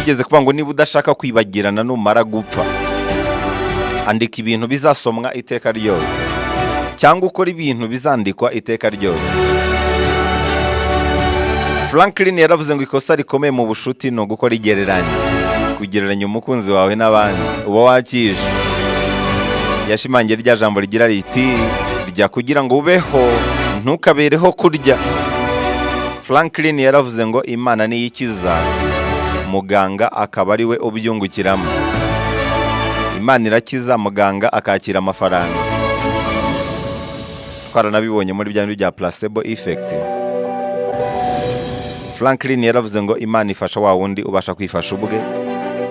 Yigeze kuvuga ngo niba udashaka kwibagirana numara gupfa, andika ibintu bizasomwa iteka ryose, cyangwa ukora ibintu bizandikwa iteka ryose. Franklin yaravuze ngo ikosa rikomeye mu bushuti ni ugukora igereranya, kugereranya umukunzi wawe n'abandi uba wakije. Yashimangiye rya jambo rigira riti: "Rya kugira ngo ubeho, ntukabereho kurya." Franklin yaravuze ngo Imana niyo ikiza, muganga akaba ari we ubyungukiramo. Imana irakiza, muganga akakira amafaranga. Twaranabibonye muri bya bindi bya placebo effect. Franklin yaravuze ngo Imana ifasha wa wundi ubasha kwifasha ubwe.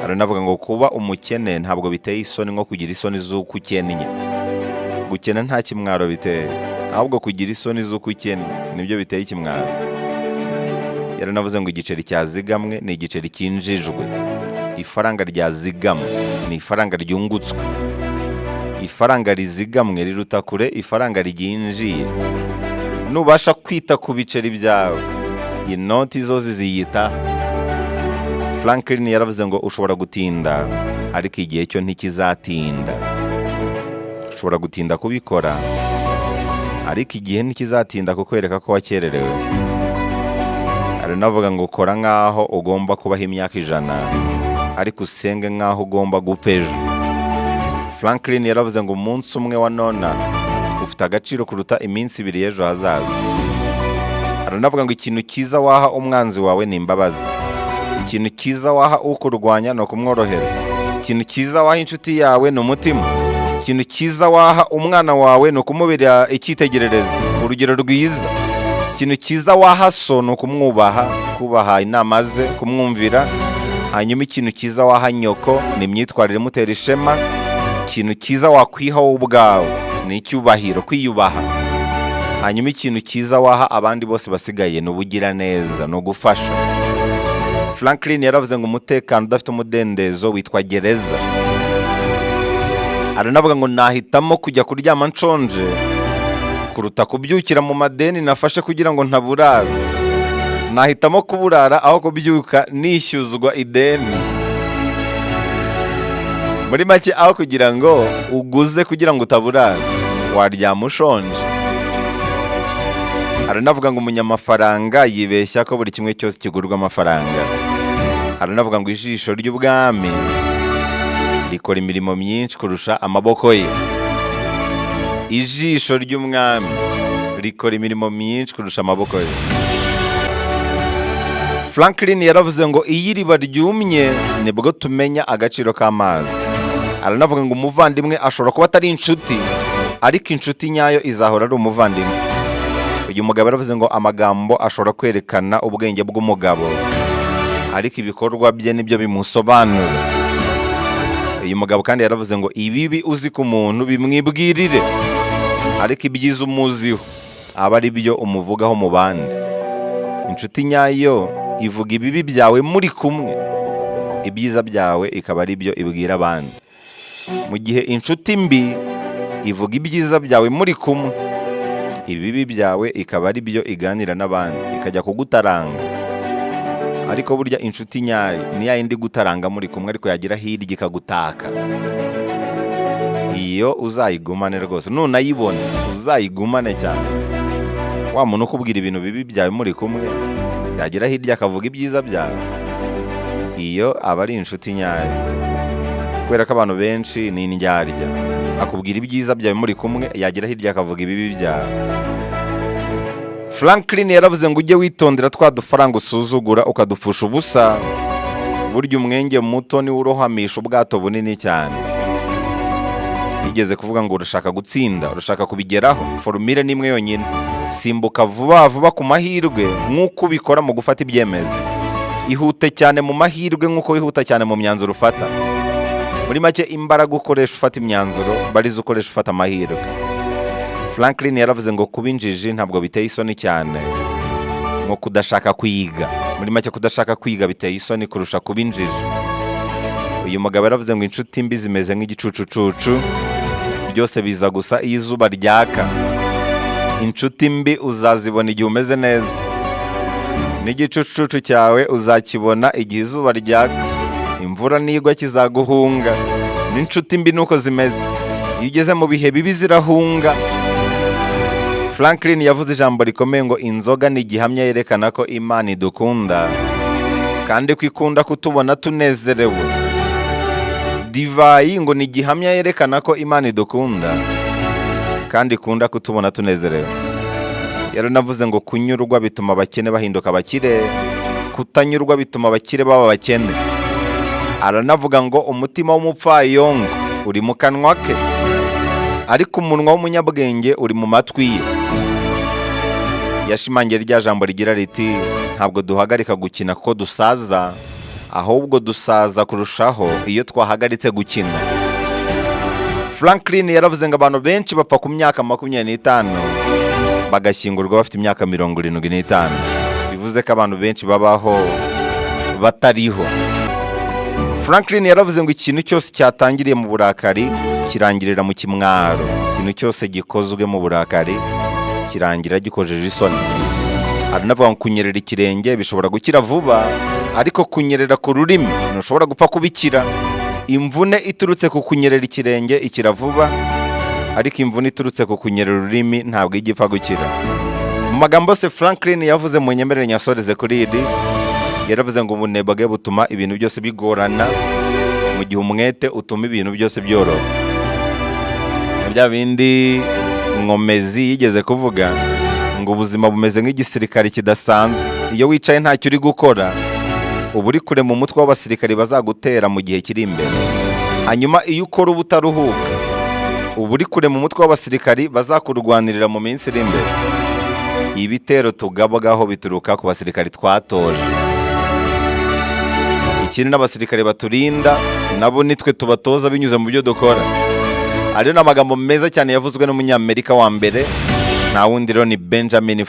Aranavuga ngo kuba umukene ntabwo biteye isoni nko kugira isoni z'uko ukennye. Gukena nta kimwaro biteye, ahubwo kugira isoni z'uko ukennye nibyo biteye ikimwaro. Yaranavuze ngo igiceri cyazigamwe ni igiceri cyinjijwe. Ifaranga ryazigamwe ni ifaranga ryungutswe. Ifaranga rizigamwe riruta kure ifaranga ryinjiye. Nubasha kwita ku biceri byawe, inoti zo ziziyita. Franklin yaravuze ngo ushobora gutinda, ariko igihe cyo ntikizatinda. Ushobora gutinda kubikora, ariko igihe ntikizatinda kukwereka ko wakererewe. Aranavuga ngo kora nk'aho ugomba kubaho imyaka 100, ariko usenge nk'aho ugomba gupfa ejo. Franklin yaravuze ngo umunsi umwe wa nona ufite agaciro kuruta iminsi 2 y'ejo hazaza. Aranavuga ngo ikintu cyiza waha umwanzi wawe ni imbabazi. Ikintu cyiza waha ukurwanya ni ukumworohera. Ikintu cyiza waha inshuti yawe ni umutima. Ikintu cyiza waha umwana wawe ni ukumubera icyitegererezo, urugero rwiza. Ikintu cyiza waha so ni ukumwubaha, kubaha inama ze, kumwumvira. Hanyuma ikintu cyiza waha nyoko ni imyitwarire imutera ishema. Ikintu cyiza wakwiha wowe ubwawe ni icyubahiro, kwiyubaha. Hanyuma ikintu cyiza waha abandi bose basigaye ni ubugiraneza, ni ugufasha. Franklin yaravuze ngo umutekano udafite umudendezo witwa gereza. Aranavuga ngo nahitamo kujya kuryama nshonje kuruta kubyukira mu madeni nafashe kugira ngo ntaburara. Nahitamo kuburara aho kubyuka nishyuzwa ideni. Muri make, aho kugira ngo uguze kugira ngo utaburara, waryama ushonje. Aranavuga ngo umunyamafaranga yibeshya ko buri kimwe cyose kigurwa amafaranga. Aranavuga ngo ijisho ry'ubwami rikora imirimo myinshi kurusha amaboko ye. Ijisho ry'umwami rikora imirimo myinshi kurusha amaboko ye. Franklin yaravuze ngo iyo iriba ryumye nibwo tumenya agaciro k'amazi. Aranavuga ngo umuvandimwe ashobora kuba atari inshuti, ariko inshuti nyayo izahora ari umuvandimwe. Uyu mugabo yaravuze ngo amagambo ashobora kwerekana ubwenge bw'umugabo, ariko ibikorwa bye nibyo bimusobanura. Uyu mugabo kandi yaravuze ngo ibibi uzi ku muntu bimwibwirire, ariko ibyiza umuziho aba ari byo umuvugaho mu bandi. Inshuti nyayo ivuga ibibi byawe muri kumwe, ibyiza byawe ikaba ari byo ibwira abandi, mu gihe inshuti mbi ivuga ibyiza byawe muri kumwe, ibibi byawe ikaba ari byo iganira n'abandi, ikajya kugutaranga. Ariko burya inshuti nyayo ni ya yindi gutaranga muri kumwe, ariko yagira hirya ikagutaka. Iyo uzayigumane rwose, nunayibona uzayigumane cyane. Wa muntu ukubwira ibintu bibi byawe muri kumwe, yagera hirya akavuga ibyiza byawe, iyo aba ari inshuti nyayo. Kubera ko abantu benshi ni indyarya, akubwira ibyiza byawe muri kumwe, yagera hirya akavuga ibibi byawe. Franklin yaravuze ngo ujye witondera twa dufaranga usuzugura ukadupfusha ubusa. Burya umwenge muto niwo urohamisha ubwato bunini cyane. Yigeze kuvuga ngo urashaka gutsinda, urashaka kubigeraho, formule ni imwe yonyine: simbuka vuba vuba ku mahirwe nk'uko ubikora mu gufata ibyemezo. Ihute cyane mu mahirwe nk'uko wihuta cyane mu myanzuro ufata. Muri make, imbaraga ukoresha ufata imyanzuro barizo ukoresha ufata amahirwe. Franklin yaravuze ngo kuba injiji ntabwo biteye isoni cyane nko kudashaka kwiga. Muri make, kudashaka kwiga biteye isoni kurusha kuba injiji. Uyu mugabo yaravuze ngo inshuti mbi zimeze nk'igicucucucu, byose biza gusa iyo izuba ryaka. Inshuti mbi uzazibona igihe umeze neza, n'igicucucucu cyawe uzakibona igihe izuba ryaka. Imvura nigwa kizaguhunga. N'inshuti mbi nuko zimeze, iyo ugeze mu bihe bibi zirahunga. Franklin yavuze ijambo rikomeye ngo inzoga ni igihamya yerekana ko Imana idukunda kandi ko ikunda kutubona tunezerewe. Divayi ngo ni igihamya yerekana ko Imana idukunda kandi ikunda kutubona tunezerewe. Yaranavuze ngo kunyurwa bituma abakene bahinduka abakire, kutanyurwa bituma abakire baba abakene. Aranavuga ngo umutima w'umupfayongo uri mu kanwa ke, ariko umunwa w'umunyabwenge uri mu matwi ye. Yashimangiye rya jambo rigira riti ntabwo duhagarika gukina kuko dusaza, ahubwo dusaza kurushaho iyo twahagaritse gukina. Franklin yaravuze ngo abantu benshi bapfa ku myaka 25, bagashyingurwa bafite imyaka 75. Bivuze ko abantu benshi babaho batariho. Franklin yaravuze ngo ikintu cyose cyatangiriye mu burakari kirangirira mu kimwaro. Ikintu cyose gikozwe mu burakari kirangira gikojeje isoni. Aranavuga ngo kunyerera ikirenge bishobora gukira vuba, ariko kunyerera ku rurimi ntushobora gupfa kubikira. Imvune iturutse ku kunyerera ikirenge ikira vuba, ariko imvune iturutse ku kunyerera ururimi ntabwo ijya ipfa gukira. Mu magambo se Franklin yavuze, mu nyemerere nyasoreze kuri iri, yaravuze ngo ubunebwe butuma ibintu byose bigorana, mu gihe umwete utuma ibintu byose byoroha. Bya bindi Nkomezi yigeze kuvuga ngo ubuzima bumeze nk'igisirikare kidasanzwe. Iyo wicaye ntacyo uri gukora, uba uri kure mu mutwe w'abasirikari bazagutera mu gihe kiri imbere. Hanyuma iyo ukora uba utaruhuka, uba uri kure mu mutwe w'abasirikari bazakurwanirira mu minsi iri imbere. Ibitero tugabwaho bituruka ku basirikari twatoje. Ikindi, n'abasirikare baturinda nabo nitwe tubatoza binyuze mu byo dukora. Ariyo ni amagambo meza cyane yavuzwe n'umunyamerika wa mbere, nta wundi rero ni Benjamin.